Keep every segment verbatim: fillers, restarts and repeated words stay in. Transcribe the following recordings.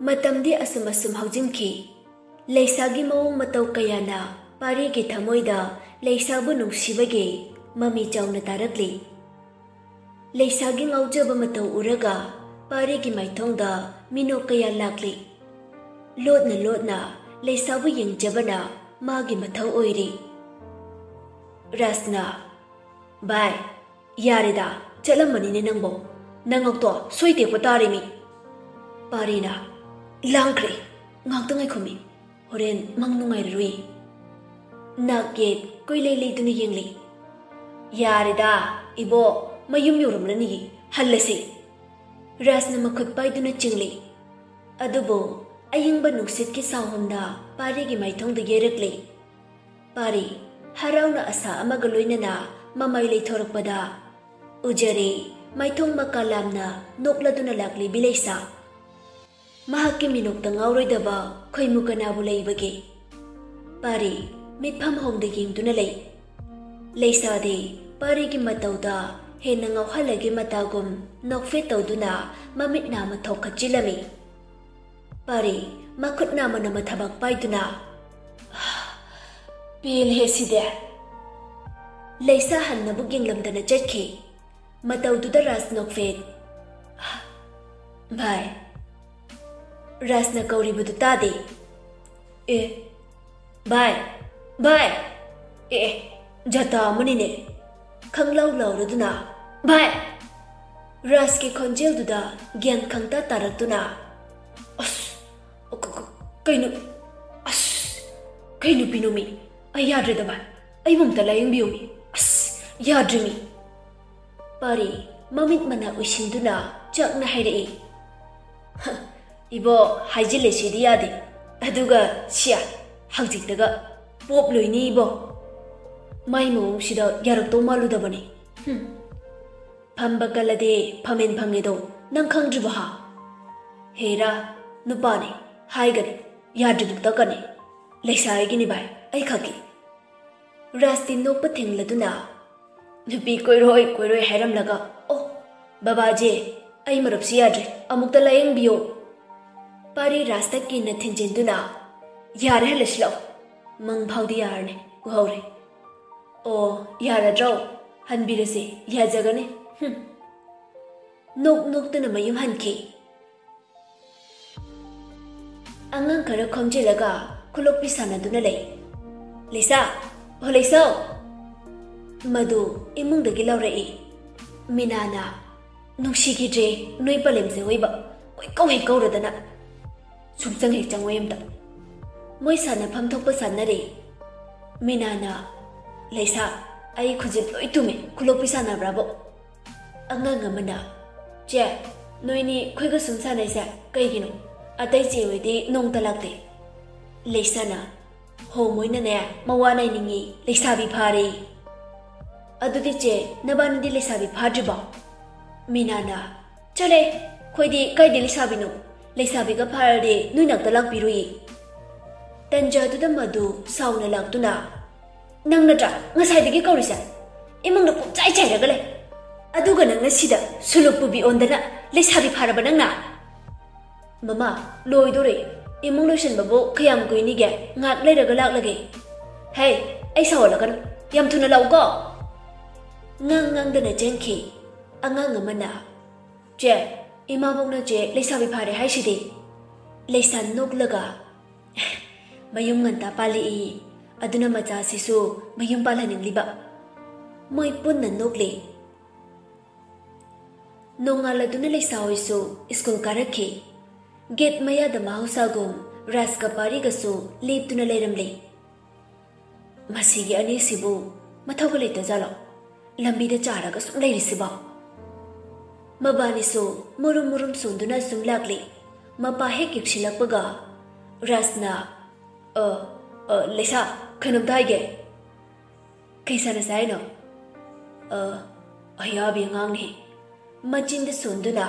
ꯃꯇꯝꯗꯤ ꯑꯁꯨꯝ ꯑꯁꯨꯝ ꯍꯧꯖꯤꯟꯈꯤ꯫ ꯂꯩꯁꯥꯒꯤ ꯃꯑꯣꯡ ꯃꯇꯧ ꯀꯌꯥꯅ ꯄꯥꯔꯤꯒꯤ ꯊꯃꯣꯏꯗ ꯂꯩꯁꯥꯕꯨ ꯅꯨꯡꯁꯤꯕꯒꯤ ꯃꯃꯤ ꯆꯥꯎꯅ ꯇꯥꯔꯛꯂꯤ꯫ ꯂꯩꯁꯥꯒꯤ ꯉꯥꯎꯖꯕ ꯃꯇꯧ ꯎꯔꯒ ꯄꯥꯔꯤꯒꯤ ꯃꯥꯏꯊꯣꯡꯗ ꯃꯤꯅꯣꯛ ꯀꯌꯥ ꯂꯥꯛꯂꯤ꯫ ꯂꯣꯠꯅ ꯂꯣꯠꯅ ꯂꯩꯁꯥꯕꯨ ꯌꯦꯡꯖꯕꯅ ꯃꯥꯒꯤ ꯃꯊꯧ ꯑꯣꯏꯔꯤ꯫ ꯔꯥꯖꯅ, "ꯚꯥꯏ, ꯌꯥꯔꯦꯗ, ꯆꯠꯂꯝꯃꯅꯤꯅꯦ ꯅꯪꯕꯣ꯫ ꯅꯉꯛꯇꯣ ꯁꯣꯏ ꯇꯦꯛꯄ ꯇꯥꯔꯦꯃꯤ꯫" ꯄꯥꯔꯤꯅ, "ꯂꯥꯡꯈ꯭ꯔꯦ, ꯉꯥꯛꯇ ꯉꯥꯏꯈꯣꯃꯤ, ꯍꯣꯔꯦꯟ ꯃꯪ ꯅꯨꯡꯉꯥꯏꯔꯔꯣꯏ꯫" ꯅꯥꯛ ꯌꯦꯠ ꯀꯣꯏꯂꯩ ꯂꯩꯗꯨꯅ ꯌꯦꯡꯂꯤ꯫ "ꯌꯥꯔꯦꯗ, ꯏꯕꯣ, ꯃꯌꯨꯝ ꯌꯧꯔꯝꯂꯅꯤ, ꯍꯜꯂꯁꯤ꯫" ꯔꯥꯖꯅ ꯃꯈꯨꯠ ꯄꯥꯏꯗꯨꯅ ꯆꯤꯡꯂꯤ꯫ ꯑꯗꯨꯕꯨ ꯑꯌꯤꯡꯕ ꯅꯨꯡꯁꯤꯠꯀꯤ ꯁꯥꯍꯨꯝꯅ ꯄꯥꯔꯤꯒꯤ ꯃꯥꯏꯊꯣꯡꯗ ꯌꯩꯔꯛꯂꯤ꯫ ꯄꯥꯔꯤ ꯍꯔꯥꯎꯅ ꯑꯁꯥ ꯑꯃꯒ ꯂꯣꯏꯅꯅ ꯃꯃꯥꯏ ꯂꯩꯊꯣꯔꯛꯄꯗ ꯎꯖꯔꯦ, ꯃꯥꯏꯊꯣꯡ ꯃꯀꯥ ꯂꯥꯝꯅ ꯅꯣꯛꯂꯗꯨꯅ ꯂꯥꯛꯂꯤ ꯕꯤꯂꯩꯁꯥ꯫ ꯃꯍꯥꯛꯀꯤ ꯃꯤꯅꯣꯛꯇ ꯉꯥꯎꯔꯣꯏꯗꯕ ꯈꯣꯏꯃꯨ ꯀꯅꯥꯕꯨ ꯂꯩꯕꯒꯦ? ꯄꯥꯔꯤ ꯃꯤꯠꯐꯝ ꯍꯣꯡꯗ ꯌꯦꯡꯗꯨꯅ ꯂꯩ꯫ ꯂꯩꯁꯥꯗꯤ ꯄꯥꯔꯤꯒꯤ ꯃꯇꯧꯗ ꯍꯦꯟꯅ ꯉꯥꯎꯍꯜꯂꯒꯦ ꯃꯇꯥꯒꯨꯝ ꯅꯣꯛꯐꯦꯠ ꯇꯧꯗꯨꯅ ꯃꯃꯤꯠ ꯅꯥꯃ ꯊꯣꯛꯈꯠꯆꯤꯜꯂꯝꯃꯤ꯫ ꯄꯥꯔꯤ ꯃꯈꯨꯠ ꯅꯥꯃ ꯅꯥꯃ ꯊꯕꯛ ꯄꯥꯏꯗꯨꯅ, "ꯄꯦꯜꯂꯦꯍꯦ ꯁꯤꯗꯤ!" ꯂꯩꯁꯥ ꯍꯟꯅꯕꯨ ꯌꯦꯡꯂꯝꯗꯅ ꯆꯠꯈꯤ꯫ ꯃꯇꯧꯗꯨꯗ ꯔꯥꯖ ꯅꯣꯛꯐꯦꯠ, "ꯚꯥꯏ꯫" ꯔꯥꯖꯅ ꯀꯧꯔꯤꯕꯗꯨ ꯇꯥꯗꯦ꯫ "ꯑꯦ, ꯚꯥꯏ, ꯚꯥꯏ! ꯑꯦ, ꯑꯦ, ꯖꯇꯥ ꯑꯃꯅꯤꯅꯦ!" ꯈꯪꯂꯥꯎ ꯂꯥꯎꯔꯗꯨꯅ, "ꯚꯥꯏ!" ꯔꯥꯖꯀꯤ ꯈꯣꯟꯖꯦꯜꯗꯨꯗ ꯒ꯭ꯌꯥꯟ ꯈꯪꯇꯥ ꯇꯥꯔꯛꯇꯨꯅ, "ꯑꯁ, ꯀ-, ꯀ-, ꯀꯩꯅꯣ? ꯑꯁ, ꯀꯩ ꯅꯨꯄꯤꯅꯣꯃꯤ? ꯑꯩ ꯌꯥꯗ꯭ꯔꯦꯗ ꯚꯥꯏ, ꯑꯩꯕꯨ ꯑꯝꯇ ꯂꯥꯌꯦꯡꯕꯤꯌꯣꯃꯤ꯫ ꯑꯁ, ꯌꯥꯗ꯭ꯔꯦꯃꯤ!" ꯄꯥꯔꯤ ꯃꯃꯤꯠ ꯃꯅꯥ ꯎꯏꯁꯤꯟꯗꯨꯅ ꯆꯥꯛꯅ ꯍꯥꯏꯔꯛꯏ, "ꯍ, ꯏꯕꯣ, ꯍꯥꯏꯖꯤꯜꯂꯦ ꯁꯤꯗꯤ ꯌꯥꯗꯦ꯫ ꯑꯗꯨꯒ ꯁꯤꯌꯥ, ꯍꯧꯖꯤꯛꯇꯒ ꯄꯣꯞ ꯂꯣꯏꯅꯤ ꯏꯕꯣ꯫ ꯃꯥꯏ ꯃꯑꯣꯡꯁꯤꯗ ꯌꯥꯔꯛꯇꯧ ꯃꯥꯜꯂꯨꯗꯕꯅꯤ꯫ ꯍꯨꯝ꯫ ꯐꯝꯕ ꯀꯜꯂꯗꯤ ꯐꯝꯃꯦꯟ ꯐꯪꯉꯦꯗꯣ ꯅꯪ ꯈꯪꯗ꯭ꯔꯤꯕꯣ ꯍꯥ? ꯍꯦꯔꯥ, ꯅꯨꯄꯥꯅꯤ, ꯍꯥꯏꯒꯅꯤ, ꯌꯥꯗ꯭ꯔꯤꯕꯨꯛ ꯇꯛꯀꯅꯤ꯫ ꯂꯩꯁꯥ ꯑꯩꯒꯤꯅꯤ ꯚꯥꯏ, ꯑꯩ ꯈꯛꯀꯤ꯫" ꯔꯥꯖꯇꯤ ꯅꯣꯛꯄ ꯊꯤꯡꯂꯗꯨꯅ, "ꯅꯨꯄꯤ ꯀꯣꯏꯔꯣꯏ ꯀꯣꯏꯔꯣꯏ ꯍꯥꯏꯔꯝꯂꯒ, ꯑꯣ, ꯕꯕꯥꯖꯤ, ꯑꯩ ꯃꯔꯨꯞꯁꯤ ꯌꯥꯗ꯭ꯔꯦ, ꯑꯃꯨꯛꯇ ꯂꯥꯌꯦꯡꯕꯤꯌꯣ꯫" ꯄꯥꯔꯤ ꯔꯥꯖꯇ ꯀꯤꯟꯅ ꯊꯤꯟꯖꯤꯟꯗꯨꯅ, "ꯌꯥꯔꯦ, ꯍꯜꯂꯁꯤ ꯂꯥꯛꯑꯣ꯫ ꯃꯪ ꯐꯥꯎꯗꯤ ꯌꯥꯔꯅꯤ, ꯎꯍꯧꯔꯦ꯫ ꯑꯣ, ꯌꯥꯔꯗ꯭ꯔꯣ? ꯍꯟꯕꯤꯔꯁꯤ, ꯌꯥꯖꯒꯅꯤ꯫ ꯍꯨꯝ꯫" ꯅꯣꯛ ꯅꯣꯛꯇꯨꯅ ꯃꯌꯨꯝ ꯍꯟꯈꯤ꯫ ꯑꯉꯥꯡ ꯈꯔ ꯈꯣꯝꯖꯤꯜꯂꯒ ꯈꯨꯂꯣꯛꯄꯤ ꯁꯥꯟꯅꯗꯨꯅ ꯂꯩ꯫ "ꯂꯩꯁꯥ, ꯑꯣ ꯂꯩꯁꯥꯎ!" ꯃꯗꯨ ꯏꯃꯨꯡꯗꯒꯤ ꯂꯥꯎꯔꯛꯏ꯫ ꯃꯤꯅꯥꯅ, "ꯅꯨꯡꯁꯤꯈꯤꯗ꯭ꯔꯦ ꯅꯣꯏ ꯄꯂꯦꯝꯁꯦ ꯑꯣꯏꯕ, ꯀꯣꯏꯀꯧ ꯍꯦꯛ ꯀꯧꯔꯗꯅ꯫ ꯁꯨꯡꯆꯪ ꯍꯦꯛ ꯆꯪꯉꯣꯏ ꯑꯝꯇ꯫" ꯃꯣꯏ ꯁꯥꯟꯅꯐꯝ ꯊꯣꯛꯄ ꯁꯥꯟꯅꯔꯦ꯫ ꯃꯤꯅꯥꯅ, "ꯂꯩꯁꯥ, ꯑꯩ ꯈꯨꯖꯤꯟ ꯂꯣꯏ ꯇꯨꯝꯃꯦ, ꯈꯨꯂꯣꯛꯄꯤ ꯁꯥꯟꯅꯕ꯭ꯔꯥꯕꯣ?" ꯑꯉꯥꯡ ꯑꯃꯅ, "ꯆꯦ, ꯅꯣꯏꯅꯤ ꯑꯩꯈꯣꯏꯒ ꯁꯨꯝ ꯁꯥꯟꯅꯩꯁꯦ ꯀꯩꯒꯤꯅꯣ? ꯑꯇꯩ ꯆꯦ ꯍꯣꯏꯗꯤ ꯅꯣꯡꯇ ꯂꯥꯛꯇꯦ꯫" ꯂꯩꯁꯥꯅ, "ꯍꯣ, ꯃꯣꯏꯅꯅꯦ ꯃꯋꯥ ꯅꯥꯏꯅꯤꯡꯉꯤ, ꯂꯩꯁꯥꯕꯤ ꯐꯥꯔꯦ꯫" "ꯑꯗꯨꯗꯤ ꯆꯦ, ꯅꯕꯥꯅꯤꯗꯤ ꯂꯩꯁꯥꯕꯤ ꯐꯥꯗ꯭ꯔꯤꯕꯣ?" ꯃꯤꯅꯥꯅ, "ꯆꯠꯂꯦ, ꯑꯩꯈꯣꯏꯗꯤ ꯀꯥꯏꯗꯩ ꯂꯩꯁꯥꯕꯤꯅꯣ? ꯂꯩꯁꯥꯕꯤꯒ ꯐꯥꯔꯗꯤ ꯅꯣꯏ ꯅꯥꯛꯇ ꯂꯥꯛꯄꯤꯔꯣꯏꯌꯦ꯫" ꯇꯟꯖꯥꯗꯨꯗ ꯃꯗꯨ ꯁꯥꯎꯅ ꯂꯥꯛꯇꯨꯅ, "ꯅꯪ ꯅꯠꯇ꯭ꯔꯥ ꯉꯁꯥꯏꯗꯒꯤ ꯀꯧꯔꯤꯁꯦ? ꯏꯃꯨꯡꯗ ꯄꯨꯝꯆꯥꯏ ꯆꯥꯏꯔꯒ ꯂꯩ꯫ ꯑꯗꯨꯒ ꯅꯪꯅ ꯁꯤꯗ ꯁꯨꯂꯨꯛ ꯄꯨꯕꯤ ꯑꯣꯟꯗꯅ ꯂꯩꯁꯥꯕꯤ ꯐꯥꯔꯕ ꯅꯪꯅ?" "ꯃꯃꯥ, ꯂꯣꯏꯗꯣꯔꯦ꯫ ꯏꯃꯨꯡ ꯂꯣꯏꯁꯤꯟꯕꯕꯨ ꯀꯌꯥꯝ ꯀꯨꯏꯅꯤꯒꯦ? ꯉꯥꯏꯍꯥꯛ ꯂꯩꯔꯒ ꯂꯥꯛꯂꯒꯦ꯫ ꯍꯦ, ꯑꯩ ꯁꯥꯎꯍꯜꯂꯛꯀꯅꯨ꯫ ꯌꯥꯝ ꯊꯨꯅ ꯂꯥꯛꯎꯀꯣ꯫" ꯉꯥꯡ ꯉꯥꯡꯗꯅ ꯆꯦꯟꯈꯤ꯫ ꯑꯉꯥꯡ ꯑꯃꯅ, "ꯆꯦ, ꯏꯃꯥꯕꯣꯛꯅ ꯆꯦ ꯂꯩꯁꯥꯕꯤ ꯐꯥꯔꯦ ꯍꯥꯏꯁꯤꯗꯤ?" ꯂꯩꯁꯥ ꯅꯣꯛꯂꯒ, "ꯃꯌꯨꯝ ꯉꯟꯇꯥ ꯄꯥꯜꯂꯛꯏ, ꯑꯗꯨꯅ ꯃꯆꯥꯁꯤꯁꯨ ꯃꯌꯨꯝ ꯄꯥꯜꯍꯟꯅꯤꯡꯂꯤꯕ꯫" ꯃꯣꯏ ꯄꯨꯟꯅ ꯅꯣꯛꯂꯤ꯫ ꯅꯣꯡꯉꯥꯜꯂꯗꯨꯅ ꯂꯩꯁꯥ ꯍꯣꯏꯁꯨ ꯁ꯭ꯀꯨꯜ ꯀꯥꯔꯛꯈꯤ꯫ ꯒꯦꯠ ꯃꯌꯥꯗ ꯃꯍꯧꯁꯥꯒꯨꯝ ꯔꯥꯖꯀ ꯄꯥꯔꯤꯒꯁꯨ ꯂꯦꯞꯇꯨꯅ ꯂꯩꯔꯝꯂꯤ꯫ "ꯃꯁꯤꯒꯤ ꯑꯅꯤꯁꯤꯕꯨ ꯃꯊꯧꯒ ꯂꯩꯇꯖꯥꯠꯂꯣ? ꯂꯝꯕꯤꯗ ꯆꯥꯔꯒ ꯁꯨꯝ ꯂꯩꯔꯤꯁꯤꯕꯣ?" ꯃꯕꯥꯅꯤꯁꯨ ꯃꯨꯔꯨꯝ ꯃꯨꯔꯨꯝ ꯁꯣꯟꯗꯨꯅ ꯁꯨꯝ ꯂꯥꯛꯂꯤ꯫ ꯃꯄꯥ ꯍꯦꯛ ꯌꯦꯡꯁꯤꯜꯂꯛꯄꯒ ꯔꯥꯖꯅ, "ꯑ, ꯑ, ꯂꯩꯁꯥ, ꯀꯩꯅꯣꯝꯇ ꯍꯥꯏꯒꯦ꯫" "ꯀꯩ ꯁꯥꯟꯅꯁꯦ ꯍꯥꯏꯅꯣ?" "ꯑ, ꯑꯌꯥꯕꯤ ꯑꯉꯥꯡꯅꯤ꯫" ꯃꯆꯤꯟꯗ ꯁꯣꯟꯗꯨꯅ,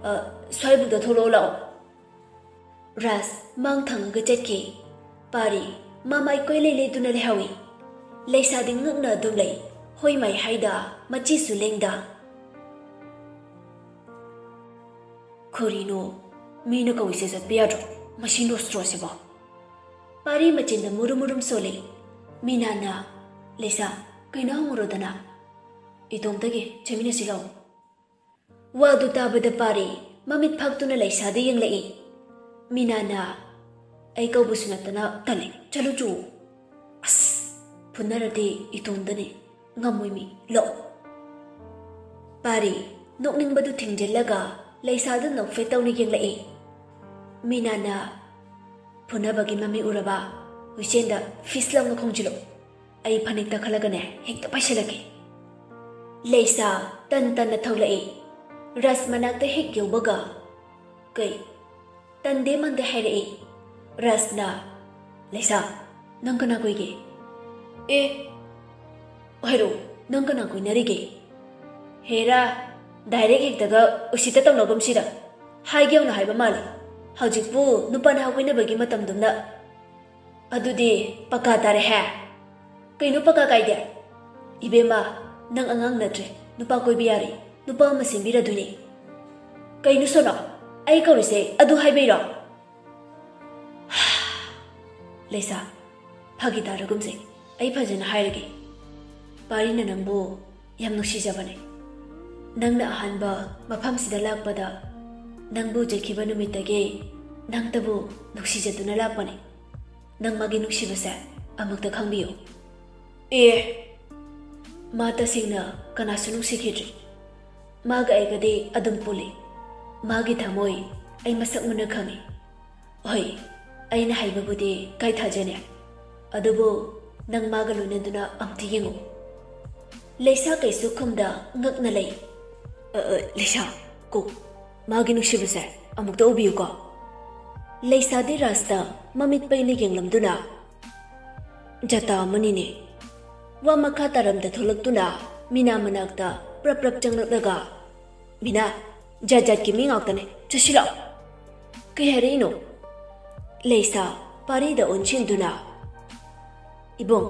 "ꯑ, ꯁ꯭ꯋꯥꯏꯕꯨꯛꯇ ꯊꯣꯛꯂꯛꯑꯣ ꯂꯥꯛꯑꯣ꯫" ꯔꯥꯖ ꯃꯥꯡ ꯊꯪꯉꯒ ꯆꯠꯈꯤ꯫ ꯄꯥꯔꯤ ꯃꯃꯥꯏ ꯀꯣꯏꯂꯩ ꯂꯩꯗꯨꯅ ꯂꯩꯍꯧꯏ꯫ ꯂꯩꯁꯥꯗꯤ ꯉꯛꯅ ꯑꯗꯨꯝ ꯂꯩ, ꯍꯣꯏ ꯃꯥꯏ ꯍꯥꯏꯗ, ꯃꯆꯤꯁꯨ ꯂꯦꯡꯗ꯫ "ꯀꯔꯤꯅꯣ, ꯃꯤꯅ ꯀꯧꯏꯁꯦ ꯆꯠꯄ ꯌꯥꯗ꯭ꯔꯣ? ꯃꯁꯤ ꯅꯣꯁꯇ꯭ꯔꯣꯁꯤꯕꯣ꯫ ꯄꯥꯔꯤ ꯃꯆꯤꯟꯗ ꯃꯨꯔꯨꯝ ꯃꯨꯔꯨꯝ ꯁꯣꯜꯂꯤ꯫ ꯃꯤꯅꯥꯅ, "ꯂꯩꯁꯥ, ꯀꯩꯅꯣ ꯍꯪꯉꯨꯔꯣꯗꯅ?" "ꯏꯇꯣꯝꯇꯒꯤ ꯆꯠꯃꯤꯟꯅꯁꯤ ꯂꯥꯛꯑꯣ꯫" ꯋꯥꯗꯨ ꯇꯥꯕꯗ ꯄꯥꯔꯤ ꯃꯃꯤꯠ ꯐꯥꯛꯇꯨꯅ ꯂꯩꯁꯥꯗ ꯌꯦꯡꯂꯛꯏ꯫ ꯃꯤꯅꯥꯅ, "ꯑꯩ ꯀꯧꯕꯁꯨ ꯅꯠꯇꯅ ꯇꯜꯂꯤ, ꯆꯠꯂꯨ ꯆꯨ꯫" "ꯑꯁ, ꯐꯨꯅꯔꯗꯤ ꯏꯇꯣꯝꯗꯅꯤ, ꯉꯝꯃꯣꯏ ꯃꯤ, ꯂꯥꯛꯑꯣ꯫" ꯄꯥꯔꯤ ꯅꯣꯛꯅꯤꯡꯕꯗꯨ ꯊꯤꯡꯖꯤꯜꯂꯒ ꯂꯩꯁꯥꯗ ꯅꯣꯛꯐꯦꯠ ꯇꯧꯅ ꯌꯦꯡꯂꯛꯏ꯫ ꯃꯤꯅꯥꯅ, "ꯐꯨꯅꯕꯒꯤ ꯃꯃꯤ ꯎꯔꯕ? ꯍꯨꯏꯁꯦꯟꯗ ꯐꯤꯁ ꯂꯥꯎꯅ ꯈꯣꯡꯖꯤꯜꯂꯨ꯫ ꯑꯩ ꯐꯅꯦꯛꯇ ꯈꯜꯂꯒꯅꯦ ꯍꯦꯛꯇ ꯄꯥꯏꯁꯤꯜꯂꯛꯀꯦ꯫" ꯂꯩꯁꯥ ꯇꯟ ꯇꯟꯅ ꯊꯣꯛꯂꯛꯏ꯫ ꯔꯥꯖ ꯃꯅꯥꯛꯇ ꯍꯦꯛ ꯌꯧꯕꯒ, "ꯀꯩ?" ꯇꯟꯗꯦ ꯃꯟꯗꯦ ꯍꯥꯏꯔꯛꯏ꯫ ꯔꯥꯖꯅ, "ꯂꯩꯁꯥ, ꯅꯪ ꯀꯅꯥ ꯀꯣꯏꯒꯦ?" "ꯑꯦ, ꯍꯥꯏꯔꯛꯑꯣ, ꯅꯪ ꯀꯅꯥ ꯀꯣꯏꯅꯔꯤꯒꯦ?" "ꯍꯦꯔꯥ, ꯗꯥꯏꯔꯦꯛ ꯍꯦꯛꯇꯒ ꯎꯁꯤꯠꯇ ꯇꯧꯅꯒꯨꯝꯁꯤꯗ꯫ ꯍꯥꯏꯒꯦ ꯌꯥꯎꯅ ꯍꯥꯏꯕ ꯃꯥꯜꯂꯤ꯫ ꯍꯧꯖꯤꯛꯄꯨ ꯅꯨꯄꯥ ꯅꯍꯥ ꯀꯣꯏꯅꯕꯒꯤ ꯃꯇꯝꯗꯨꯝꯅ꯫ ꯑꯗꯨꯗꯤ ꯄꯀꯥ ꯇꯥꯔꯦꯍꯦ꯫" "ꯀꯩꯅꯣ ꯄꯀꯥ ꯀꯥꯏꯗꯦ?" "ꯏꯕꯦꯝꯃ, ꯅꯪ ꯑꯉꯥꯡ ꯅꯠꯇ꯭ꯔꯦ, ꯅꯨꯄꯥ ꯀꯣꯏꯕ ꯌꯥꯔꯦ, ꯅꯨꯄꯥ ꯑꯃ ꯁꯤꯟꯕꯤꯔꯗꯣꯏꯅꯦ꯫" "ꯀꯩꯅꯣ ꯁꯣꯅꯣ, ꯑꯩ ꯀꯧꯔꯤꯁꯦ ꯑꯗꯨ ꯍꯥꯏꯕꯩꯔꯣ?" "ꯂꯩꯁꯥ, ꯐꯥꯒꯤ ꯇꯥꯔꯒꯨꯝꯁꯦ, ꯑꯩ ꯐꯖꯅ ꯍꯥꯏꯔꯒꯦ꯫ ꯄꯥꯔꯤꯅ ꯅꯪꯕꯨ ꯌꯥꯝ ꯅꯨꯡꯁꯤꯖꯕꯅꯦ꯫ ꯅꯪꯅ ꯑꯍꯥꯟꯕ ꯃꯐꯝꯁꯤꯗ ꯂꯥꯛꯄꯗ ꯅꯪꯕꯨ ꯎꯖꯈꯤꯕ ꯅꯨꯃꯤꯠꯇꯒꯤ ꯅꯪꯇꯕꯨ ꯅꯨꯡꯁꯤꯖꯗꯨꯅ ꯂꯥꯛꯄꯅꯦ꯫ ꯅꯪ ꯃꯥꯒꯤ ꯅꯨꯡꯁꯤꯕꯁꯦ ꯑꯃꯨꯛꯇ ꯈꯪꯕꯤꯌꯨ꯫" "ꯑꯦ, ꯃꯥ ꯇꯁꯦꯡꯅ ꯀꯅꯥꯁꯨ ꯅꯨꯡꯁꯤꯈꯤꯗ꯭ꯔꯤ꯫ ꯃꯥꯒ ꯑꯩꯒꯗꯤ ꯑꯗꯨꯝ ꯄꯨꯜꯂꯤ꯫ ꯃꯥꯒꯤ ꯊꯃꯣꯏ ꯑꯩ ꯃꯁꯛ ꯃꯨꯟꯅ ꯈꯪꯉꯤ꯫ ꯍꯣꯏ, ꯑꯩꯅ ꯍꯥꯏꯕꯕꯨꯗꯤ ꯀꯥꯏ ꯊꯥꯖꯅꯤ, ꯑꯗꯨꯕꯨ ꯅꯪ ꯃꯥꯒ ꯂꯣꯏꯅꯗꯨꯅ ꯑꯝꯇ ꯌꯦꯡꯉꯨ꯫" ꯂꯩꯁꯥ ꯀꯩꯁꯨ ꯈꯨꯝꯗ ꯉꯛꯅ ꯂꯩ꯫ "ꯑ, ꯑ, ꯂꯩꯁꯥ, ꯀꯣ, ꯃꯥꯒꯤ ꯅꯨꯡꯁꯤꯕꯁꯦ ꯑꯃꯨꯛꯇ ꯎꯕꯤꯌꯨꯀꯣ꯫" ꯂꯩꯁꯥꯗꯤ ꯔꯥꯖꯇ ꯃꯃꯤꯠ ꯄꯩꯅ ꯌꯦꯡꯂꯝꯗꯨꯅ, "ꯖꯇꯥ ꯑꯃꯅꯤꯅꯦ꯫" ꯋꯥ ꯃꯈꯥ ꯇꯥꯔꯝꯗ ꯊꯣꯛꯂꯛꯇꯨꯅ ꯃꯤꯅꯥ ꯃꯅꯥꯛꯇ ꯄ꯭ꯔꯞ ꯄ꯭ꯔꯞ ꯆꯪꯂꯛꯂꯒ, "ꯃꯤꯅꯥ, ꯖꯥꯠ ꯖꯥꯠꯀꯤ ꯃꯤ ꯉꯥꯛꯇꯅꯦ, ꯆꯠꯁꯤꯜꯂꯛꯑꯣ꯫" "ꯀꯩ ꯍꯥꯏꯔꯛꯏꯅꯣ?" ꯂꯩꯁꯥ ꯄꯥꯔꯤꯗ ꯑꯣꯟꯁꯤꯟꯗꯨꯅ, "ꯏꯕꯨꯡ,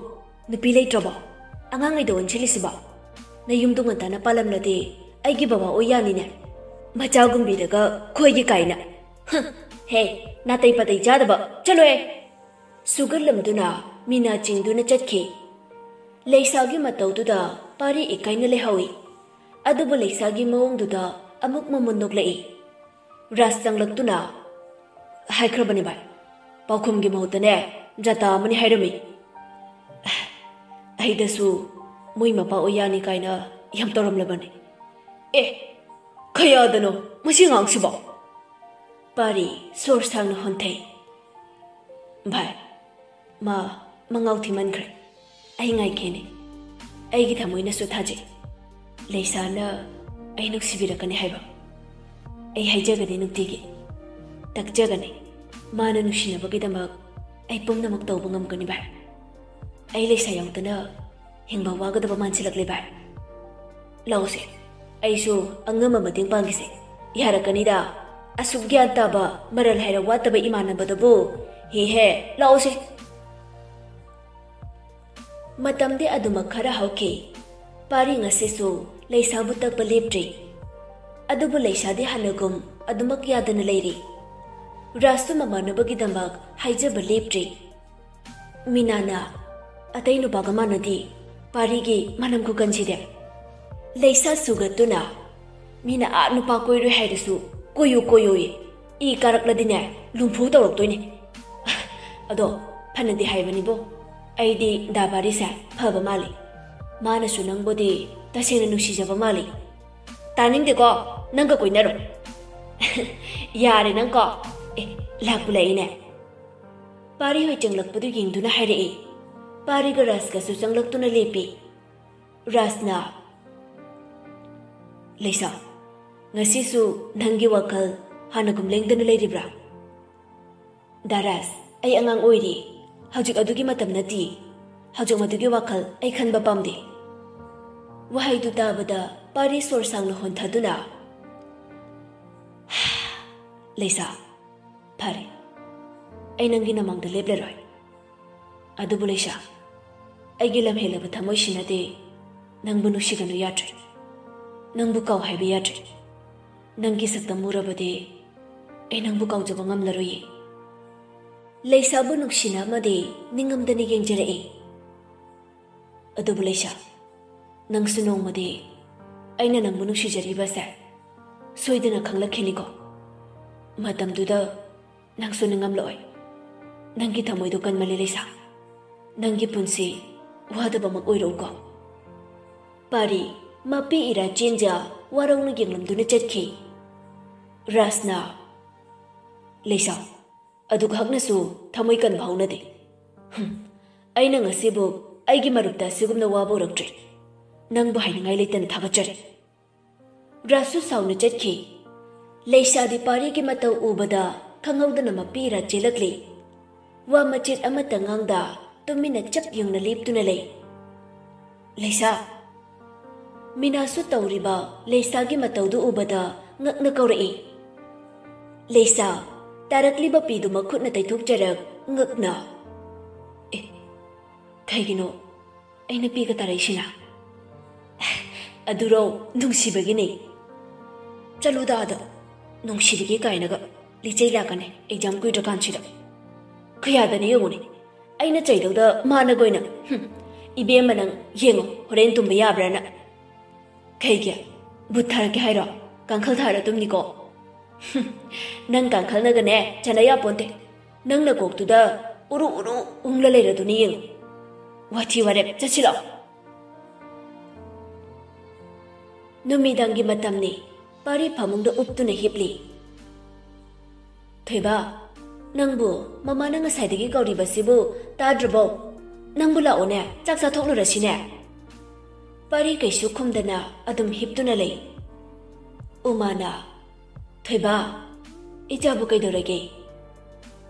ꯅꯨꯄꯤ ꯂꯩꯇ꯭ꯔꯕꯣ? ꯑꯉꯥꯡꯉꯩꯗ ꯑꯣꯟꯁꯤꯜꯂꯤꯁꯤꯕꯣ? ꯅꯌꯨꯝꯗꯣ ꯉꯟꯇꯥꯅ ꯄꯥꯜꯂꯝꯂꯗꯤ ꯑꯩꯒꯤ ꯕꯕꯥ ꯑꯣꯏ ꯌꯥꯅꯤꯅꯦ꯫ ꯃꯆꯥꯒꯨꯝꯕꯤꯗꯒ ꯈꯣꯏꯒꯤ ꯀꯥꯏꯅ꯫ ꯍꯦ, ꯅꯥꯇꯩ ꯄꯥꯇꯩ ꯆꯥꯗꯕ, ꯆꯠꯂꯣꯍꯦ!" ꯁꯨꯒꯠꯂꯝꯗꯨꯅ ꯃꯤꯅꯥ ꯆꯤꯡꯗꯨꯅ ꯆꯠꯈꯤ꯫ ꯂꯩꯁꯥꯒꯤ ꯃꯇꯧꯗꯨꯗ ꯄꯥꯔꯤ ꯏꯀꯥꯏꯅ ꯂꯩꯍꯧꯏ꯫ ꯑꯗꯨꯕꯨ ꯂꯩꯁꯥꯒꯤ ꯃꯑꯣꯡꯗꯨꯗ ꯑꯃꯨꯛ ꯃꯃꯨꯟ ꯅꯣꯛꯂꯛꯏ꯫ ꯔꯥꯖ ꯆꯪꯂꯛꯇꯨꯅ, "ꯍꯥꯏꯈ꯭ꯔꯕꯅꯤ ꯚꯥꯏ, ꯄꯥꯎꯈꯨꯝꯒꯤ ꯃꯍꯨꯠꯇꯅꯦ, ꯖꯥꯇꯥ ꯑꯃꯅꯤ ꯍꯥꯏꯔꯝꯃꯤ꯫ ꯑꯩꯗꯁꯨ ꯃꯣꯏ ꯃꯄꯥ ꯑꯣꯏ ꯌꯥꯅꯤ ꯀꯥꯏꯅ ꯌꯥꯝ ꯇꯧꯔꯝꯂꯕꯅꯤ꯫ ꯑꯦ, ꯀꯌꯥꯗꯅꯣ ꯃꯁꯤ ꯑꯉꯥꯡꯁꯤꯕꯣ?" ꯄꯥꯔꯤ ꯁꯣꯔ ꯁꯥꯡꯅ ꯍꯣꯟꯊꯩ꯫ "ꯚꯥꯏ, ꯃꯥ ꯃꯉꯥꯎ ꯊꯤꯃꯟꯈ꯭ꯔꯦ꯫ ꯑꯩ ꯉꯥꯏꯈꯤꯅꯤ꯫ ꯑꯩꯒꯤ ꯊꯃꯣꯏꯅꯁꯨ ꯊꯥꯖꯩ꯫ ꯂꯩꯁꯥꯅ ꯑꯩ ꯅꯨꯡꯁꯤꯕꯤꯔꯛꯀꯅꯤ ꯍꯥꯏꯕ꯫ ꯑꯩ ꯍꯥꯏꯖꯒꯅꯤ ꯅꯨꯡꯇꯤꯒꯤ꯫ ꯇꯛꯆꯒꯅꯤ꯫ ꯃꯥꯅ ꯅꯨꯡꯁꯤꯅꯕꯒꯤꯗꯃꯛ ꯑꯩ ꯄꯨꯝꯅꯃꯛ ꯇꯧꯕ ꯉꯝꯒꯅꯤ ꯚꯥꯏ꯫ ꯑꯩ ꯂꯩꯁꯥ ꯌꯥꯎꯗꯅ ꯍꯤꯡꯕ ꯋꯥꯒꯗꯕ ꯃꯥꯟꯁꯤꯜꯂꯛꯂꯦ ꯚꯥꯏ꯫ ꯂꯥꯛꯎꯁꯦ, ꯑꯩꯁꯨ ꯑꯉꯝꯕ ꯃꯇꯦꯡ ꯄꯥꯡꯒꯦꯁꯦ꯫ ꯌꯥꯔꯛꯀꯅꯤꯗ꯫ ꯑꯁꯨꯛ ꯒ꯭ꯌꯥꯟ ꯇꯥꯕ, ꯃꯔꯜ ꯍꯥꯏꯔ ꯋꯥꯠꯇꯕ ꯏꯃꯥꯟꯅꯕꯗꯕꯨ꯫ ꯍꯦ ꯍꯦ, ꯂꯥꯛꯎꯁꯦ꯫" ꯃꯇꯝꯗꯤ ꯑꯗꯨꯃꯛ ꯈꯔ ꯍꯧꯈꯤ꯫ ꯄꯥꯔꯤ ꯉꯁꯤꯁꯨ ꯂꯩꯁꯥꯕꯨ ꯇꯛꯄ ꯂꯦꯞꯇ꯭ꯔꯤ꯫ ꯑꯗꯨꯕꯨ ꯂꯩꯁꯥꯗꯤ ꯍꯥꯟꯅꯒꯨꯝ ꯑꯗꯨꯃꯛ ꯌꯥꯗꯅ ꯂꯩꯔꯤ꯫ ꯔꯥꯖꯁꯨ ꯃꯃꯥꯟꯅꯕꯒꯤꯗꯃꯛ ꯍꯥꯏꯖꯕ ꯂꯦꯞꯇ꯭ꯔꯤ꯫ ꯃꯤꯅꯥꯅ ꯑꯇꯩ ꯅꯨꯄꯥꯒ ꯃꯥꯟꯅꯗꯦ, ꯄꯥꯔꯤꯒꯤ ꯃꯅꯝ ꯈꯨꯀꯟꯁꯤꯗꯤ꯫ ꯂꯩꯁꯥ ꯁꯨꯒꯠꯇꯨꯅ, "ꯃꯤꯅ ꯑꯥ ꯅꯨꯄꯥ ꯀꯣꯏꯔꯣꯏ ꯍꯥꯏꯔꯁꯨ ꯀꯣꯏꯌꯨ ꯀꯣꯏꯌꯨꯌꯦ, ꯏ ꯀꯥꯔꯛꯂꯗꯤꯅꯦ ꯂꯨꯝꯐꯨ ꯇꯧꯔꯛꯇꯣꯏꯅꯦ꯫" ꯑꯗꯣ ꯐꯅꯗꯤ ꯍꯥꯏꯕꯅꯤꯕꯣ, ꯑꯩꯗꯤ ꯗꯥ ꯄꯥꯔꯤꯁꯦ ꯐꯕ ꯃꯥꯜꯂꯤ꯫ ꯃꯥꯅꯁꯨ ꯅꯪꯕꯨꯗꯤ ꯇꯁꯦꯡꯅ ꯅꯨꯡꯁꯤꯖꯕ ꯃꯥꯜꯂꯤ꯫ ꯇꯥꯅꯤꯡꯗꯦꯀꯣ, ꯅꯪꯒ ꯀꯣꯏꯅꯔꯣ꯫ ꯌꯥꯔꯦ ꯅꯪꯀꯣ꯫ ꯑꯦ, ꯂꯥꯛꯄꯨ ꯂꯥꯛꯏꯅꯦ꯫ ꯄꯥꯔꯤ ꯍꯣꯏ ꯆꯪꯂꯛꯄꯗꯨ ꯌꯦꯡꯗꯨꯅ ꯍꯥꯏꯔꯛꯏ꯫ ꯄꯥꯔꯤꯒ ꯔꯥꯖꯀꯁꯨ ꯆꯪꯂꯛꯇꯨꯅ ꯂꯦꯞꯄꯤ꯫ ꯔꯥꯖꯅ, "ꯂꯩꯁꯥ, ꯉꯁꯤꯁꯨ ꯅꯪꯒꯤ ꯋꯥꯈꯜ ꯍꯥꯟꯅꯒꯨꯝ ꯂꯦꯡꯗꯅ ꯂꯩꯔꯤꯕ꯭ꯔꯥ?" "ꯗꯥ ꯔꯥꯖ, ꯑꯩ ꯑꯉꯥꯡ ꯑꯣꯏꯔꯤ꯫ ꯍꯧꯖꯤꯛ ꯑꯗꯨꯒꯤ ꯃꯇꯝ ꯅꯠꯇꯦ꯫ ꯍꯧꯖꯤꯛ ꯃꯗꯨꯒꯤ ꯋꯥꯈꯜ ꯑꯩ ꯈꯟꯕ ꯄꯥꯝꯗꯦ꯫" ꯋꯥꯍꯩꯗꯨ ꯇꯥꯕꯗ ꯄꯥꯔꯤ ꯁꯣꯔ ꯁꯥꯡꯅ ꯍꯣꯟꯊꯗꯨꯅ, "ꯂꯩꯁꯥ, ꯐꯔꯦ, ꯑꯩ ꯅꯪꯒꯤ ꯅꯃꯥꯡꯗ ꯂꯦꯞꯂꯔꯣꯏ꯫ ꯑꯗꯨꯕꯨ ꯂꯩꯁꯥ, ꯑꯩꯒꯤ ꯂꯝꯍꯦꯜꯂꯕ ꯊꯃꯣꯏꯁꯤꯅꯗꯤ ꯅꯪꯕꯨ ꯅꯨꯡꯁꯤꯒꯅꯨ ꯌꯥꯗ꯭ꯔꯦ꯫ ꯅꯪꯕꯨ ꯀꯥꯎ ꯍꯥꯏꯕ ꯌꯥꯗ꯭ꯔꯦ꯫ ꯅꯪꯒꯤ ꯁꯛꯇꯝ ꯎꯔꯕꯗꯤ ꯑꯩ ꯅꯪꯕꯨ ꯀꯥꯎꯖꯕ ꯉꯝꯂꯔꯣꯏꯌꯦ꯫ ꯂꯩꯁꯥꯕꯨ ꯅꯨꯡꯁꯤꯅ ꯑꯃꯗꯤ ꯅꯤꯡꯉꯝꯗꯅ ꯌꯦꯡꯖꯔꯛꯏ꯫ ꯑꯗꯨꯕꯨ ꯂꯩꯁꯥ, ꯅꯪꯁꯨ ꯅꯣꯡꯃꯗꯤ ꯑꯩꯅ ꯅꯪꯕꯨ ꯅꯨꯡꯁꯤꯖꯔꯤꯕꯁꯦ ꯁꯣꯏꯗꯅ ꯈꯪꯂꯛꯈꯤꯅꯤꯀꯣ꯫ ꯃꯇꯝꯗꯨꯗ ꯅꯪꯁꯨ ꯅꯤꯡꯉꯝꯂꯛꯑꯣꯏ꯫ ꯅꯪꯒꯤ ꯊꯃꯣꯏꯗꯣ ꯀꯟꯃꯜꯂꯤ ꯂꯩꯁꯥ꯫ ꯅꯪꯒꯤ ꯄꯨꯟꯁꯤ ꯋꯥꯗꯕꯃꯛ ꯑꯣꯏꯔꯛꯎꯀꯣ꯫ ꯄꯥꯔꯤ ꯃꯄꯤ ꯏꯔꯥ ꯆꯦꯟꯖ ꯋꯥꯔꯧꯅ ꯌꯦꯡꯂꯝꯗꯨꯅ ꯆꯠꯈꯤ꯫ ꯔꯥꯖꯅ, "ꯂꯩꯁꯥ, ꯑꯗꯨꯛ ꯍꯛꯅꯁꯨ ꯊꯃꯣꯏ ꯀꯟꯕ ꯍꯧꯅꯗꯦ꯫ ꯍꯨꯝ, ꯑꯩꯅ ꯉꯁꯤꯕꯨ ꯑꯩꯒꯤ ꯃꯔꯨꯞꯇ ꯑꯁꯤꯒꯨꯝꯅ ꯋꯥꯕ ꯎꯔꯛꯇ꯭ꯔꯤ꯫ ꯅꯪꯕꯨ ꯍꯥꯏꯅꯤꯡꯉꯥꯏ ꯂꯩꯇꯅ ꯊꯥꯒꯠꯆꯔꯤ"꯫ ꯔꯥꯖꯁꯨ ꯁꯥꯎꯅ ꯆꯠꯈꯤ꯫ ꯂꯩꯁꯥꯗꯤ ꯄꯥꯔꯤꯒꯤ ꯃꯇꯧ ꯎꯕꯗ ꯈꯪꯍꯧꯗꯅ ꯃꯄꯤ ꯏꯔꯥ ꯆꯦꯜꯂꯛꯂꯤ꯫ ꯋꯥ ꯃꯆꯦꯠ ꯑꯃꯠꯇ ꯉꯥꯡꯗ ꯇꯨꯃꯤꯟꯅ ꯆꯞ ꯌꯨꯡꯅ ꯂꯦꯞꯇꯨꯅ ꯂꯩ꯫ "ꯂꯩꯁꯥ!" ꯃꯤꯅꯥꯁꯨ ꯇꯧꯔꯤꯕ ꯂꯩꯁꯥꯒꯤ ꯃꯇꯧꯗꯨ ꯎꯕꯗ ꯉꯛꯅ ꯀꯧꯔꯛꯏ꯫ ꯂꯩꯁꯥ, ꯇꯥꯔꯛꯂꯤꯕ ꯄꯤꯗꯨ ꯃꯈꯨꯠꯅ ꯇꯩꯊꯣꯛꯆꯔꯛ ꯉꯛꯅ, "ꯑꯦ, ꯀꯩꯒꯤꯅꯣ ꯑꯩꯅ ꯄꯤꯒ ꯇꯥꯔꯛꯏꯁꯤꯅ?" "ꯑꯗꯨꯔꯣ, ꯅꯨꯡꯁꯤꯕꯒꯤꯅꯦ꯫ ꯆꯠꯂꯨꯗ ꯑꯥꯗ, ꯅꯨꯡꯁꯤꯕꯒꯤ ꯀꯥꯏꯅꯒ ꯂꯤꯆꯩ ꯂꯥꯛꯀꯅꯤ ꯑꯦꯛꯖꯥꯝ ꯀꯨꯏꯗ꯭ꯔꯀꯥꯟꯁꯤꯗ꯫ ꯀꯌꯥꯗꯅꯤ ꯌꯦꯡꯉꯨꯅꯦ, ꯑꯩꯅ ꯆꯩꯗꯧꯗ ꯃꯥꯅꯒ ꯑꯣꯏꯅ꯫ ꯍꯨꯝ, ꯏꯕꯦꯝꯃ ꯅꯪ ꯌꯦꯡꯉꯣ, ꯍꯣꯔꯦꯟ ꯇꯨꯝꯕ ꯌꯥꯕ꯭ꯔꯥꯅ"꯫ "ꯀꯩꯒꯤ? ꯕꯨꯠ ꯊꯥꯔꯛꯀꯦ ꯍꯥꯏꯔꯣ? ꯀꯥꯡꯈꯜ ꯊꯥꯔ ꯇꯨꯝꯅꯤꯀꯣ"꯫ "ꯍꯨꯝ, ꯅꯪ ꯀꯥꯡꯈꯜꯅꯒꯅꯦ ꯆꯟꯅ ꯌꯥꯄꯣꯟꯇꯦ꯫ ꯅꯪ ꯅꯀꯣꯛꯇꯨꯗ ꯎꯔꯨ ꯎꯔꯨ ꯎꯪꯂ ꯂꯩꯔꯗꯨꯅꯤ ꯌꯦꯡꯉꯨ꯫ ꯋꯥꯊꯤ ꯋꯥꯔꯦꯞ, ꯆꯠꯁꯤꯂꯣ"꯫ ꯅꯨꯃꯤꯗꯥꯡꯒꯤ ꯃꯇꯝꯅꯤ꯫ ꯄꯥꯔꯤ ꯐꯃꯨꯡꯗ ꯎꯞꯇꯨꯅ ꯍꯤꯞꯂꯤ꯫ "ꯊꯣꯏꯕ, ꯅꯪꯕꯨ ꯃꯃꯥꯅ ꯉꯁꯥꯏꯗꯒꯤ ꯀꯧꯔꯤꯕꯁꯤꯕꯨ ꯇꯥꯗ꯭ꯔꯕꯣ? ꯅꯪꯕꯨ ꯂꯥꯛꯑꯣꯅꯦ, ꯆꯥꯛ ꯆꯥꯊꯣꯛꯂꯨꯔꯁꯤꯅꯦ"꯫ ꯄꯥꯔꯤ ꯀꯩꯁꯨ ꯈꯨꯝꯗꯅ ꯑꯗꯨꯝ ꯍꯤꯞꯇꯨꯅ ꯂꯩ꯫ ꯎꯃꯥꯅ, "ꯊꯣꯏꯕ, ꯏꯆꯥꯕꯨ ꯀꯩꯗꯧꯔꯒꯦ?"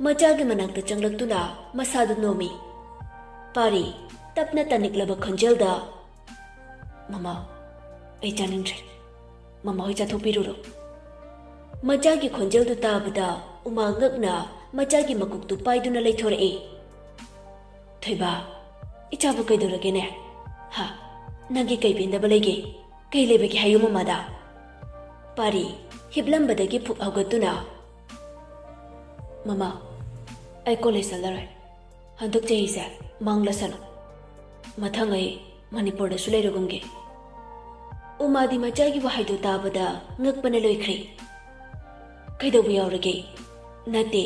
ꯃꯆꯥꯒꯤ ꯃꯅꯥꯛꯇ ꯆꯪꯂꯛꯇꯨꯅ ꯃꯁꯥꯗꯨ ꯅꯣꯝꯃꯤ꯫ ꯄꯥꯔꯤ ꯇꯞꯅ ꯇꯥꯅꯤꯛꯂꯕ ꯈꯣꯟꯖꯦꯜꯗ, "ꯃꯃꯥ, ꯑꯩ ꯆꯥꯅꯤꯡꯗ꯭ꯔꯦ꯫ ꯃꯃꯥ ꯍꯣꯏ ꯆꯥꯊꯣꯛꯄꯤꯔꯨꯔꯣ"꯫ ꯃꯆꯥꯒꯤ ꯈꯣꯟꯖꯦꯜꯗꯨ ꯇꯥꯕꯗ ꯎꯃꯥ ꯉꯛꯅ ꯃꯆꯥꯒꯤ ꯃꯀꯣꯛꯇꯨ ꯄꯥꯏꯗꯨꯅ ꯂꯩꯊꯣꯔꯛꯏ꯫ "ꯊꯣꯏꯕ, ꯏꯆꯥꯕꯨ ꯀꯩꯗꯧꯔꯒꯦꯅꯦ? ꯍꯥ? ꯅꯪꯒꯤ ꯀꯩ ꯄꯦꯟꯗꯕ ꯂꯩꯒꯦ? ꯀꯩ ꯂꯩꯕꯒꯦ ꯍꯥꯏꯌꯨ ꯃꯃꯥꯗ?" ꯄꯥꯔꯤ ꯍꯤꯞꯂꯝꯕꯗꯒꯤ ꯐꯨꯛ ꯍꯧꯒꯠꯇꯨꯅ, ꯃꯃꯥ, ꯑꯩ ꯀꯣꯂꯦꯖ ꯆꯠꯂꯔꯣꯏ꯫ ꯍꯟꯗꯛ ꯆꯍꯤꯁꯦ ꯃꯥꯡꯂꯁꯅꯨ꯫ ꯃꯊꯪ ꯑꯩ ꯃꯅꯤꯄꯨꯔꯗꯁꯨ ꯂꯩꯔꯒꯨꯝꯒꯦ꯫ ꯎꯃꯥꯗꯤ ꯃꯆꯥꯒꯤ ꯋꯥꯍꯩꯗꯨ ꯇꯥꯕꯗ ꯉꯛꯄꯅ ꯂꯣꯏꯈ꯭ꯔꯦ꯫ "ꯀꯩꯗꯧꯕ ꯌꯥꯎꯔꯒꯦ?" "ꯅꯠꯇꯦ,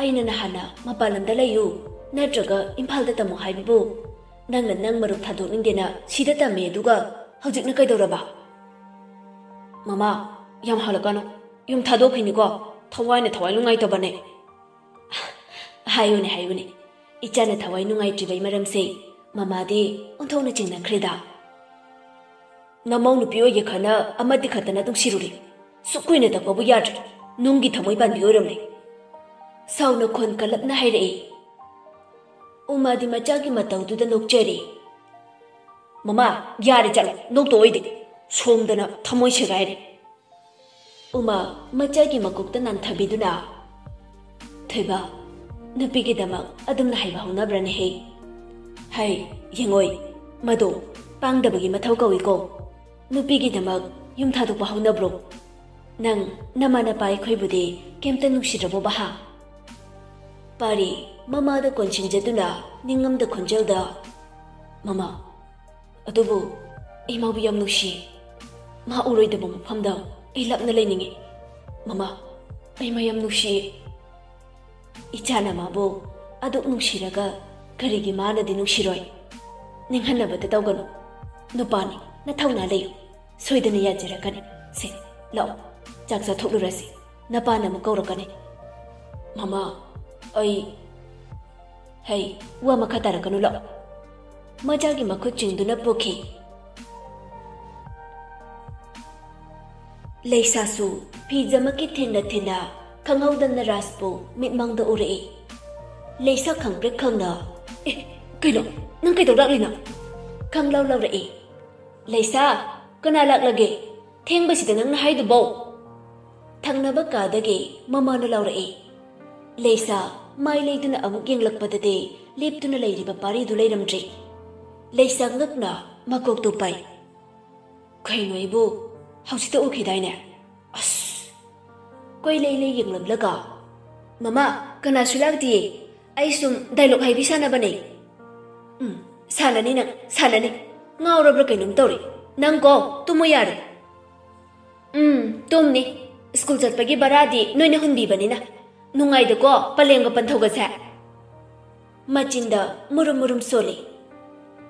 ꯑꯩꯅ ꯅꯍꯥꯟꯅ ꯃꯄꯥꯟ ꯂꯝꯗ ꯂꯩꯌꯨ ꯅꯠꯇ꯭ꯔꯒ ꯏꯝꯐꯥꯜꯗ ꯇꯝꯃꯨ ꯍꯥꯏꯕꯕꯨ ꯅꯪꯅ ꯅꯪ ꯃꯔꯨꯞ ꯊꯥꯗꯣꯛꯅꯤꯡꯗꯦꯅ ꯁꯤꯗ ꯇꯝꯃꯦ, ꯑꯗꯨꯒ ꯍꯧꯖꯤꯛꯅ ꯀꯩꯗꯧꯔꯕ?" "ꯃꯃꯥ, ꯌꯥꯝ ꯍꯜꯂꯛꯀꯅꯨ꯫ ꯌꯨꯝ ꯊꯥꯗꯣꯛꯈꯤꯅꯤꯀꯣ꯫ ꯊꯋꯥꯏꯅ ꯊꯋꯥꯏ ꯅꯨꯡꯉꯥꯏꯇꯕꯅꯦ꯫" "ꯍꯥꯏꯌꯨꯅꯦ, ꯍꯥꯏꯌꯨꯅꯦ꯫ ꯏꯆꯥꯅ ꯊꯋꯥꯏ ꯅꯨꯡꯉꯥꯏꯇ꯭ꯔꯤꯕꯩ ꯃꯔꯝꯁꯦ ꯃꯃꯥꯗꯤ ꯑꯣꯟꯊꯣꯛꯅ ꯆꯤꯡꯅꯈ꯭ꯔꯦꯗ꯫" "ꯅꯃꯧ ꯅꯨꯄꯤ ꯑꯣꯏꯒꯦ ꯈꯟꯅ ꯑꯃꯗꯤ ꯈꯛꯇꯅ ꯅꯨꯡꯁꯤꯔꯨꯔꯦ꯫ ꯁꯨꯛ ꯀꯨꯏꯅ ꯇꯞꯄꯕꯨ ꯌꯥꯗ꯭ꯔꯦ꯫ ꯅꯨꯡꯒꯤ ꯊꯃꯣꯏ ꯄꯥꯟꯕꯤ ꯑꯣꯏꯔꯝꯂꯦ꯫" ꯁꯥꯎꯅ ꯈꯣꯟ ꯀꯜꯂꯞꯅ ꯍꯥꯏꯔꯛꯏ꯫ ꯎꯃꯥꯗꯤ ꯃꯆꯥꯒꯤ ꯃꯇꯧꯗꯨꯗ ꯅꯣꯛꯆꯔꯤ꯫ "ꯃꯃꯥ, ꯌꯥꯔꯦ, ꯆꯠꯂꯣ, ꯅꯣꯛꯇꯣꯛꯑꯣꯏꯗꯤ꯫ ꯁꯣꯝꯗꯅ ꯊꯃꯣꯏ ꯁꯦꯒꯥꯏꯔꯦ꯫" ꯎꯃꯥ ꯃꯆꯥꯒꯤ ꯃꯀꯣꯛꯇ ꯅꯥꯟꯊꯕꯤꯗꯨꯅ, "ꯊꯣꯏꯕ, ꯅꯨꯄꯤꯒꯤꯗꯃꯛ ꯑꯗꯨꯝꯅ ꯍꯩꯕ ꯍꯧꯅꯕ꯭ꯔꯅꯦꯍꯦ? ꯍꯩ, ꯌꯦꯡꯉꯣꯏ, ꯃꯗꯣ ꯄꯥꯡꯗꯕꯒꯤ ꯃꯊꯧ ꯀꯧꯏꯀꯣ꯫ ꯅꯨꯄꯤꯒꯤꯗꯃꯛ ꯌꯨꯝ ꯊꯥꯗꯣꯛꯄ ꯍꯧꯅꯕ꯭ꯔꯣ? ꯅꯪ ꯅꯃꯥ ꯅꯄꯥ ꯑꯩꯈꯣꯏꯕꯨꯗꯤ ꯀꯩꯝꯇ ꯅꯨꯡꯁꯤꯗ꯭ꯔꯕꯣꯕ, ꯍꯥ?" ꯄꯥꯔꯤ ꯃꯃꯥꯗ ꯀꯣꯟꯁꯤꯟꯖꯗꯨꯅ ꯅꯤꯡꯉꯝꯗ ꯈꯣꯟꯖꯦꯜꯗ, "ꯃꯃꯥ, ꯑꯗꯨꯕꯨ ꯑꯩ ꯃꯥꯕꯨ ꯌꯥꯝ ꯅꯨꯡꯁꯤꯌꯦ꯫ ꯃꯥ ꯎꯔꯣꯏꯗꯕ ꯃꯐꯝꯗ ꯑꯩ ꯂꯥꯞꯅ ꯂꯩꯅꯤꯡꯉꯤ꯫ ꯃꯃꯥ, ꯑꯩ ꯃꯥ ꯌꯥꯝ ꯅꯨꯡꯁꯤꯌꯦ꯫" "ꯏꯆꯥꯅ ꯃꯥꯕꯨ ꯑꯗꯨꯛ ꯅꯨꯡꯁꯤꯔꯒ ꯀꯔꯤꯒꯤ ꯃꯥꯅꯗꯤ ꯅꯨꯡꯁꯤꯔꯣꯏ? ꯅꯤꯡꯍꯟꯅꯕꯗ ꯇꯧꯒꯅꯨ꯫ ꯅꯨꯄꯥꯅꯤ, ꯅꯊꯧꯅꯥ ꯂꯩꯌꯨ꯫ ꯁꯣꯏꯗꯅ ꯌꯥꯖꯔꯛꯀꯅꯤ꯫ ꯁꯦ, ꯂꯥꯛꯑꯣ, ꯆꯥꯛ ꯆꯥꯊꯣꯛꯂꯨꯔꯁꯤ꯫ ꯅꯄꯥꯅ ꯑꯃꯨꯛ ꯀꯧꯔꯛꯀꯅꯤ꯫" "ꯃꯃꯥ, ꯑꯩ..." "ꯍꯩ, ꯋꯥ ꯃꯈꯥ ꯇꯥꯔꯛꯀꯅꯨ, ꯂꯥꯛꯑꯣ꯫" ꯃꯆꯥꯒꯤ ꯃꯈꯨꯠ ꯆꯤꯡꯗꯨꯅ ꯄꯣꯛꯈꯤ꯫ ꯂꯩꯁꯥꯁꯨ ꯐꯤꯖꯃꯛꯀꯤ ꯊꯤꯟꯅ ꯊꯤꯟꯅ ꯈꯪꯍꯧꯗꯅ ꯔꯥꯖꯄꯨ ꯃꯤꯠꯃꯥꯡꯗ ꯎꯔꯛꯏ꯫ ꯂꯩꯁꯥ ꯈꯪꯄ꯭ꯔꯦꯛ ꯈꯪꯅ, "ꯑꯦ, ꯀꯩꯅꯣ? ꯅꯪ ꯀꯩꯗꯧ ꯂꯥꯛꯂꯤꯅꯣ?" ꯈꯪꯂꯥꯎ ꯂꯥꯎꯔꯛꯏ꯫ "ꯂꯩꯁꯥ, ꯀꯅꯥ ꯂꯥꯛꯂꯒꯦ? ꯊꯦꯡꯕꯁꯤꯗ ꯅꯪꯅ ꯍꯥꯏꯗꯨꯕꯣ?" ꯊꯪꯅꯕ ꯀꯥꯗꯒꯤ ꯃꯃꯥꯅ ꯂꯥꯎꯔꯛꯏ꯫ ꯂꯩꯁꯥ ꯃꯥꯏ ꯂꯩꯗꯨꯅ ꯑꯃꯨꯛ ꯌꯦꯡꯂꯛꯄꯗꯗꯤ ꯂꯦꯞꯇꯨꯅ ꯂꯩꯔꯤꯕ ꯄꯥꯔꯤꯗꯨ ꯂꯩꯔꯝꯗ꯭ꯔꯦ꯫ ꯂꯩꯁꯥ ꯉꯛꯅ ꯃꯀꯣꯛꯇꯨ ꯄꯥꯏ꯫ "ꯀꯩꯅꯣ ꯑꯩꯕꯨ ꯍꯧꯖꯤꯛꯇ ꯎꯈꯤꯗꯥꯏꯅꯦ? ꯑꯁ!" ꯀꯣꯏꯂꯩ ꯂꯩ ꯌꯦꯡꯂꯝꯂꯒ, "ꯃꯃꯥ, ꯀꯅꯥꯁꯨ ꯂꯥꯛꯇꯤꯌꯦ꯫ ꯑꯩ ꯁꯨꯝ ꯗꯥꯏꯂꯣꯛ ꯍꯥꯏꯕꯤ ꯁꯥꯟꯅꯕꯅꯦ꯫" "ꯎꯝ, ꯁꯥꯟꯅꯅꯤ ꯅꯪ, ꯁꯥꯟꯅꯅꯤ꯫ ꯉꯥꯎꯔꯕ꯭ꯔꯥ ꯀꯩꯅꯣꯝ ꯇꯧꯔꯦ꯫ ꯅꯪ ꯀꯣ, ꯇꯨꯝꯃꯣ ꯌꯥꯔꯦ꯫" "ꯎꯝ, ꯇꯨꯝꯅꯤ꯫ ꯁ꯭ꯀꯨꯜ ꯆꯠꯄꯒꯤ ꯚꯔꯥꯗꯤ ꯅꯣꯏꯅ ꯍꯨꯟꯕꯤꯕꯅꯤꯅ꯫ ꯅꯨꯡꯉꯥꯏꯗꯀꯣ, ꯄꯂꯦꯝꯒ ꯄꯟꯊꯧꯒꯁꯦ?" ꯃꯆꯤꯟꯗ ꯃꯨꯔꯨꯝ ꯃꯨꯔꯨꯝ ꯁꯣꯜꯂꯤ꯫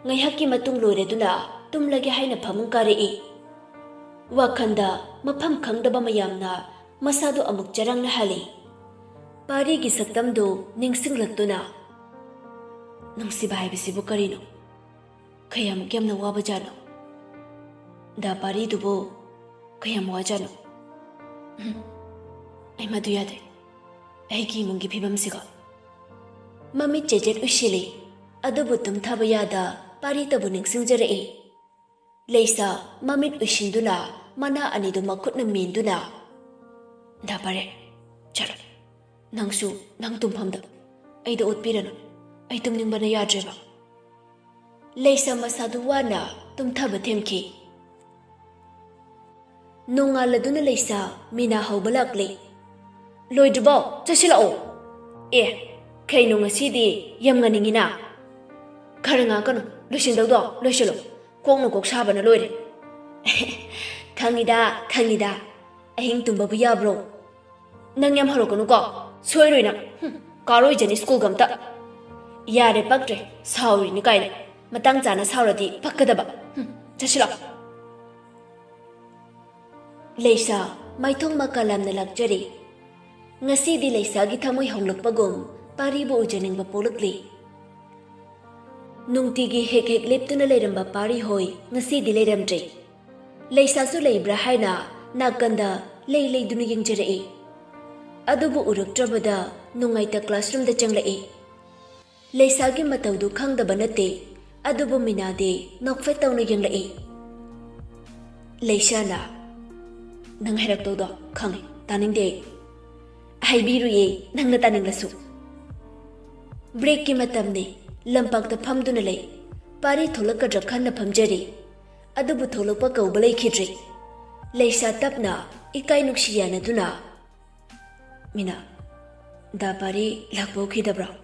ꯉꯥꯏꯍꯥꯛꯀꯤ ꯃꯇꯨꯡ ꯂꯣꯏꯔꯗꯨꯅ ꯇꯨꯝꯂꯒꯦ ꯍꯥꯏꯅ ꯐꯃꯨꯡ ꯀꯥꯔꯛꯏ꯫ ꯋꯥꯈꯜꯗ ꯃꯐꯝ ꯈꯪꯗꯕ ꯃꯌꯥꯝꯅ ꯃꯁꯥꯗꯨ ꯑꯃꯨꯛ ꯆꯔꯥꯡꯅꯍꯜꯂꯤ꯫ ꯄꯥꯔꯤꯒꯤ ꯁꯛꯇꯝꯗꯨ ꯅꯤꯡꯁꯤꯡꯂꯛꯇꯨꯅ, "ꯅꯨꯡꯁꯤꯕ ꯍꯥꯏꯕꯁꯤꯕꯨ ꯀꯔꯤꯅꯣ? ꯀꯌꯥꯃꯨꯛ ꯌꯥꯝꯅ ꯋꯥꯕ ꯖꯥꯠꯅꯣ? ꯗꯥ ꯄꯥꯔꯤꯗꯨꯕꯨ ꯀꯌꯥꯝ ꯋꯥꯖꯥꯠꯅꯣ? ꯎꯝ, ꯑꯩ ꯃꯗꯨ ꯌꯥꯗꯦ꯫ ꯑꯩꯒꯤ ꯏꯃꯨꯡꯒꯤ ꯐꯤꯕꯝꯁꯤꯒ꯫" ꯃꯃꯤꯠ ꯆꯦꯖꯦꯠ ꯎꯏꯁꯤꯜꯂꯤ꯫ ꯑꯗꯨꯕꯨ ꯇꯨꯝꯊꯕ ꯌꯥꯗ ꯄꯥꯔꯤꯇꯕꯨ ꯅꯤꯡꯁꯤꯡꯖꯔꯛꯏ꯫ ꯂꯩꯁꯥ ꯃꯃꯤꯠ ꯎꯏꯁꯤꯟꯗꯨꯅ ꯃꯅꯥ ꯑꯅꯤꯗꯨ ꯃꯈꯨꯠꯅ ꯃꯦꯟꯗꯨꯅ, "ꯗꯥ ꯄꯥꯔꯤ, ꯆꯠꯂꯣ꯫ ꯅꯪꯁꯨ ꯅꯪ ꯇꯨꯝꯐꯝꯗ꯫ ꯑꯩꯗ ꯑꯣꯠꯄꯤꯔꯅꯨ꯫ ꯑꯩ ꯇꯨꯝꯅꯤꯡꯕꯅ ꯌꯥꯗ꯭ꯔꯦꯕ꯫" ꯂꯩꯁꯥ ꯃꯁꯥꯗꯨ ꯋꯥꯅ ꯇꯨꯝꯊꯕ ꯊꯦꯝꯈꯤ꯫ ꯅꯣꯡꯉꯥꯜꯂꯗꯨꯅ ꯂꯩꯁꯥ ꯃꯤꯅꯥ ꯍꯧꯕ ꯂꯥꯛꯂꯦ꯫ "ꯂꯣꯏꯗ꯭ꯔꯤꯕꯣ? ꯆꯠꯁꯤꯜꯂꯛꯑꯣ꯫" "ꯑꯦ, ꯀꯩꯅꯣ ꯉꯁꯤꯗꯤ ꯌꯥꯝ ꯉꯟꯅꯤꯡꯉꯤꯅ?" "ꯈꯔ ꯉꯥꯡꯀꯅꯨ, ꯂꯣꯏꯁꯤꯟꯗꯧꯗꯣ ꯂꯣꯏꯁꯤꯜꯂꯣ꯫ ꯀꯣꯛꯅ ꯀꯣꯛ ꯁꯥꯕꯅ ꯂꯣꯏꯔꯦ꯫" "ꯈꯪꯉꯤꯗ, ꯈꯪꯉꯤꯗ꯫ ꯑꯍꯤꯡ ꯇꯨꯝꯕꯕꯨ ꯌꯥꯕ꯭ꯔꯣ?" "ꯅꯪ ꯌꯥꯝ ꯍꯧꯔꯛꯀꯅꯨꯀꯣ, ꯁꯣꯏꯔꯣꯏ ꯅꯪ꯫ ꯍꯨꯝ, ꯀꯥꯔꯣꯏꯖꯅꯤ ꯁ꯭ꯀꯨꯜꯒ ꯑꯝꯇ꯫ ꯌꯥꯔꯦ, ꯄꯛꯇ꯭ꯔꯦ, ꯁꯥꯎꯔꯤꯅꯤ ꯀꯥꯏꯅ꯫ ꯃꯇꯥꯡ ꯆꯥꯅ ꯁꯥꯎꯔꯗꯤ ꯄꯛꯀꯗꯕ꯫ ꯍꯨꯝ, ꯆꯠꯁꯤꯜꯂꯣ꯫" ꯂꯩꯁꯥ ꯃꯥꯏꯊꯣꯡ ꯃꯀꯥ ꯂꯥꯝꯅ ꯂꯥꯛꯆꯔꯤ꯫ ꯉꯁꯤꯗꯤ ꯂꯩꯁꯥꯒꯤ ꯊꯃꯣꯏ ꯍꯣꯡꯂꯛꯄꯒꯨꯝ ꯄꯥꯔꯤꯕꯨ ꯎꯖꯅꯤꯡꯕ ꯄꯣꯛꯂꯛꯂꯤ꯫ ꯅꯨꯡꯇꯤꯒꯤ ꯍꯦꯛ ꯍꯦꯛ ꯂꯦꯞꯇꯨꯅ ꯂꯩꯔꯝꯕ ꯄꯥꯔꯤ ꯍꯣꯏ ꯉꯁꯤꯗꯤ ꯂꯩꯔꯝꯗ꯭ꯔꯦ꯫ ꯂꯩꯁꯥꯁꯨ ꯂꯩꯕ꯭ꯔꯥ ꯍꯥꯏꯅ ꯅꯥꯀꯟꯗ ꯂꯩ ꯂꯩꯗꯨꯅ ꯌꯦꯡꯖꯔꯛꯏ꯫ ꯑꯗꯨꯕꯨ ꯎꯔꯛꯇ꯭ꯔꯕꯗ ꯅꯨꯡꯉꯥꯏꯇ ꯀ꯭ꯂꯥꯁꯔꯨꯝꯗ ꯆꯪꯂꯛꯏ꯫ ꯂꯩꯁꯥꯒꯤ ꯃꯇꯧꯗꯨ ꯈꯪꯗꯕ ꯅꯠꯇꯦ, ꯑꯗꯨꯕꯨ ꯃꯤꯅꯥꯗꯤ ꯅꯣꯛꯐꯦꯠ ꯇꯧꯅ ꯌꯦꯡꯂꯛꯏ꯫ ꯂꯩꯁꯥꯅ, "ꯅꯪ ꯍꯥꯏꯔꯛꯇꯧꯗꯣ ꯈꯪꯉꯦ, ꯇꯥꯅꯤꯡꯗꯦ ꯑꯩ꯫ ꯍꯥꯏꯕꯤꯔꯨꯌꯦ, ꯅꯪꯅ ꯇꯥꯅꯤꯡꯂꯁꯨ꯫" ꯕ꯭ꯔꯦꯛꯀꯤ ꯃꯇꯝꯅꯤ꯫ ꯂꯝꯄꯥꯛꯇ ꯐꯝꯗꯨꯅ ꯂꯩ꯫ ꯄꯥꯔꯤ ꯊꯣꯛꯂꯛꯀꯗ꯭ꯔꯥ ꯈꯟꯅ ꯐꯝꯖꯔꯤ꯫ ꯑꯗꯨꯕꯨ ꯊꯣꯛꯂꯛꯄ ꯀꯧꯕ ꯂꯩꯈꯤꯗ꯭ꯔꯦ꯫ ꯂꯩꯁꯥ ꯇꯞꯅ ꯏꯀꯥꯏ ꯅꯨꯡꯁꯤ ꯌꯥꯅꯗꯨꯅ, "ꯃꯤꯅꯥ, ꯗꯥ ꯄꯥꯔꯤ ꯂꯥꯛꯄ ꯎꯈꯤꯗꯕ꯭ꯔꯣ?